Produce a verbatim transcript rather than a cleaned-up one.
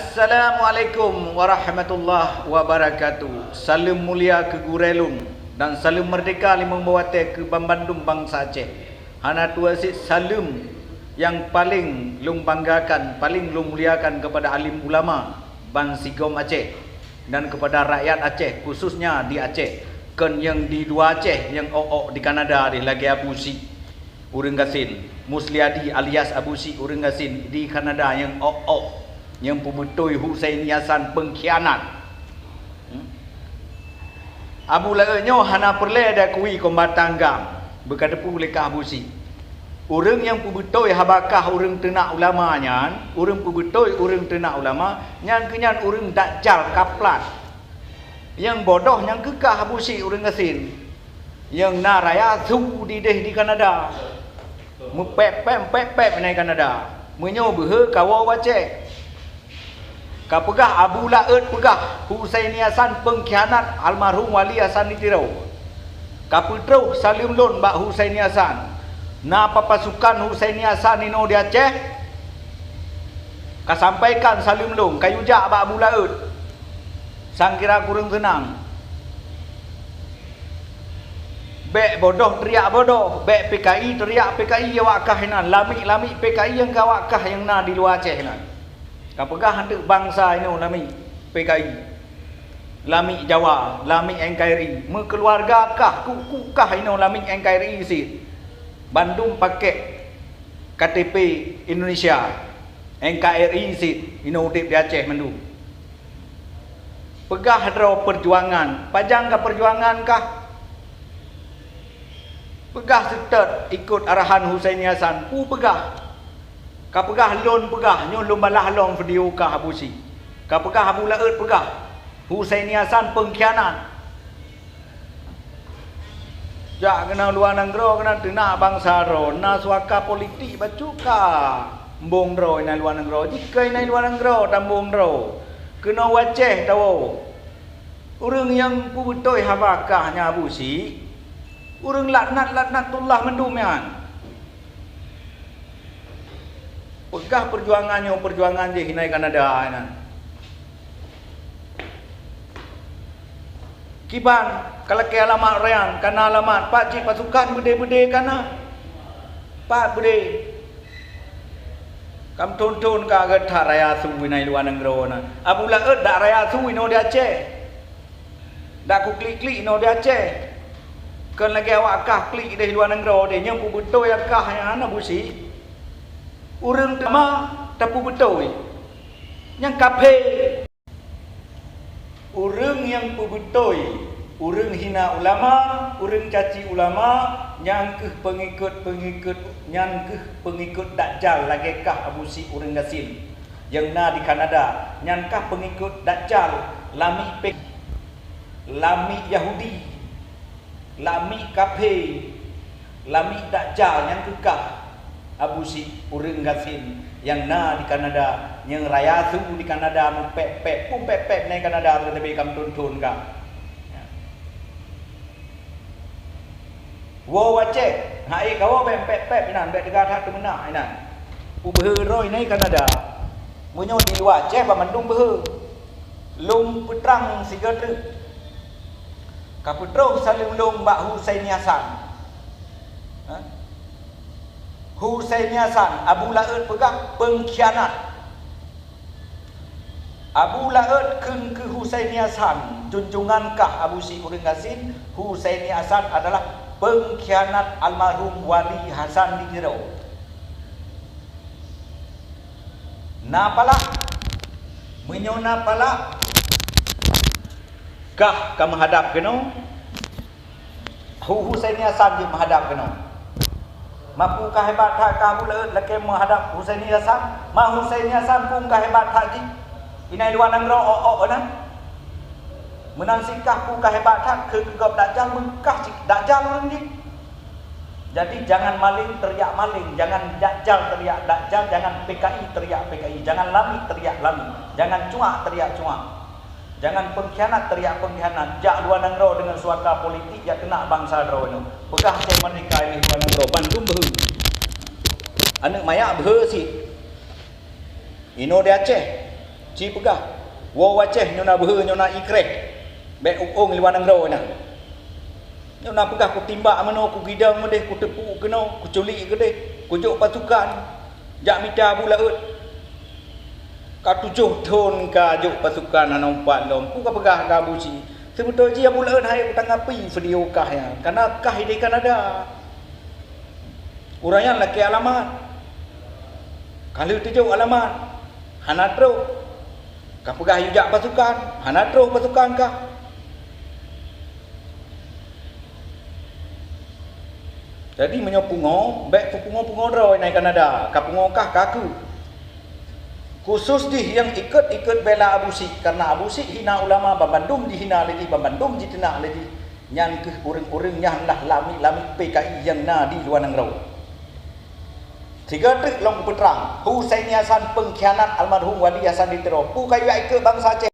Assalamualaikum warahmatullahi wabarakatuh. Saleuem mulia keu gurée lôn dan saleuem meurdeka limong boh watée keu banmandum bansa Aceh. Hana tuwoe cit saleuem nyang paleng lôn banggakan, paleng lôn muliakan keupada alim ulama bansigom Aceh dan keupada rakyat Aceh, khususnya di Aceh, kon nyang di luwa Aceh, nyang ôk-ôk di Kanada deh lagée Abu Syik. Ureuëng gasien, Musliadi alias Abu Syik ureuëng gasien di Kanada nyang ôk-ôk, nyang peubeutôi Husaini Hasan peungkhianat. Hmm? Abu Laôt nyoe hana peureulée diakui kombatan GAM, beukateupeu lé kah Abu Syik. Ureuëng nyang peubeutôi haba kah ureuëng teunak ulama nyan, ureuëng peubeutôi ureuëng teunak ulama, nyan keuh nyan ureuëng dajjal kaplat. Nyang bodoh nyang keuh kah Abu Syik ureuëng gasien. Nyang na raya su dideh di Kanada. Meupép-pép, meupép-pép inan Kanada. Meunyoe beuhe kawoe u Aceh. Kapeugah Abu Laôt peugah Husaini Hasan peungkhianat almarhum Wali Hasan di Tiro. Kapeutroh saleuem lôn bak Husaini Hasan. Na pa-, pasukan Husaini Hasan inoe di Aceh? Kasampaikan saleuem lôn, kayue jak bak Abu Laôt. Sangkira kureueng seunang. Bék bodoh teriak bodoh, bék PKI teriak PKI awak kah inan, lamiek-lamiek PKI nyang ka awak kah nyang na di luwa Aceh inan. Kapeugah hanteuk bansa inoe lamiek PKI, lamiek Jawa, lamiek NKRI, meukeuluwarga kah, kuku kah inoe lamiek NKRI cit. Bandum pakék KTP Indonesia, NKRI cit inoe udeb di Aceh mandum. Peugah droe peujuangan, pajan ka peujuangan kah? Peugah seutôt ikot arahan Husaini Hasan, peue peugah? Kapeugah lôn peugah, nyoe lôn balaih lom video kah Abu Syik. Kapeugah Abu Laôt peugah, Husaini Hasan peungkhianat. Jak keunoe luwa nanggroe keunan teunak bansa droe, na suaka politik bacut ka mbong droe inan luwa nanggroe, jikeu inan luwa nanggroe tambong droe. Keunoe u Aceh tawoe. Ureuëng nyang peubeutôi haba kah nyan Abu Syik, ureuëng laknat-laknatullah mandum nyan. Peugah peujuangan nyoe peujuangan jih inan Kanada nyan. Kiban ka lakée alamat rayang, kana alamat, pat jih pasukan beudé-beudé kana? Pat beudé? Kam thon-thon ka geuh that raya su inan luwa nanggroe na. Abu Laôt dak raya su inoe di Aceh. Dak kuklik-klik inoe di Aceh. Kon lagée awak kah klik deh luwa nanggroe deh, nyang peubeutôi kah nyan Abu Syik. Ureuëng teuma tapeubeutôi. Nyang kaphé. Ureuëng nyang peubeutôi, ureuëng hina ulama, ureuëng caci ulama, nyan keuh peungikot-peungikot, nyan keuh peungikot Dajjal lagée kah Abu Syik ureuëng gasien nyang na di Kanada, nyan kah peungikot Dajjal, lamiek pe-, lamiek Yahudi. Lamiek kaphé, lamiek Dajjal nyan keuh kah Abu Syik ureuëng gasien nyang na di Kanada, nyang raya su di Kanada meupép-pép, peue pép-pép inan Kanada teuleubeh kam thon-thon ka. Woe u Aceh, hai kawoe bék pép-pép inan, bék teuga that teumeunak inan. Peubeuhe droe inan Kanada. Meunyoe di luwa Aceh banmandum beuhe. Lôn peutrang sigoe treuk. Ka peutroh saleuem lôn bak Husaini Hasan. Ha? Husaini Hasan, Abu Laôt peugah peungkhianat. Abu Laôt kheun keu Husaini Hasan, junjungan kah Abu Syik ureuëng gasien, Husaini Hasan adalah peungkhianat almarhum Wali Hasan di Tiro. Na palak? Meunyoe na palak, kah ka meuhadab keunoe, Hu-, Husaini Hasan jeuet meuhadab keunoe. Ma peue ka hebat that kah Abu Laôt lakée meuhadab Husaini Hasan? Ma Husaini Hasan peue ka hebat that jih? Inan luwa nanggroe ôk-ôk inan. Meunan cit kah peue ka hebat that keu, keu gob Dajjal, meukah cit Dajjal ureuëng jih. Jadi, jangan maling teriak maling, jangan Dajjal teriak Dajjal, jangan PKI teriak PKI, jangan lamiek teriak lamiek, jangan cuak teriak cuak, jangan pengkhianat teriak pengkhianat. Jak luwa nanggroe deungon suaka politik jak keunak bansa droeneuh. Peugah Aceh Merdeka ilée luwa nanggroe, bandum beuhe. Aneuëk manyak beuhe cit. Inoe di Aceh. Ci peugah, woe u Aceh nyoe na beuhe, nyoe na ikreh, bék u ong luwa nanggroe na. Nyoe na peugah kutimbak meunoe, kugidong meudeh, kuteupuk keunoe, kuculik keudeh, kujok pasukan jak mita Abu Laôt. Ka tujoh thon kajok pasukan hana umpat lom. Peue kapeugah keu Abu Syik? Seubeutôi jih Abu Laôt han ék kutanggapi video kah nyan, kareuna kah di Kanada. Ureuëng nyan lakée alamat. Ka lheueh teujok alamat, hana troh. Kapeugah yue jak pasukan, hana troh pasukan kah. Jadi meunyoe pungo, bék peupungo-pungo droe na i Kanada, kapungo kah ka keuh. Khusos jih nyang ikot-ikot bela Abu Syik, kareuna Abu Syik hina ulama, banmandum jihina lé jih, banmandum jiteunak lé jih. Nyan keuh ureuëng-ureuëng nyang lah lamiet-lamiet P K I nyang na di luwa nanggroe. Sigoe teuk lôn peue trang, Husaini Hasan peungkhianat almarhum Wali Hasan di Tiro. Peue ka yue ikot bansa Aceh?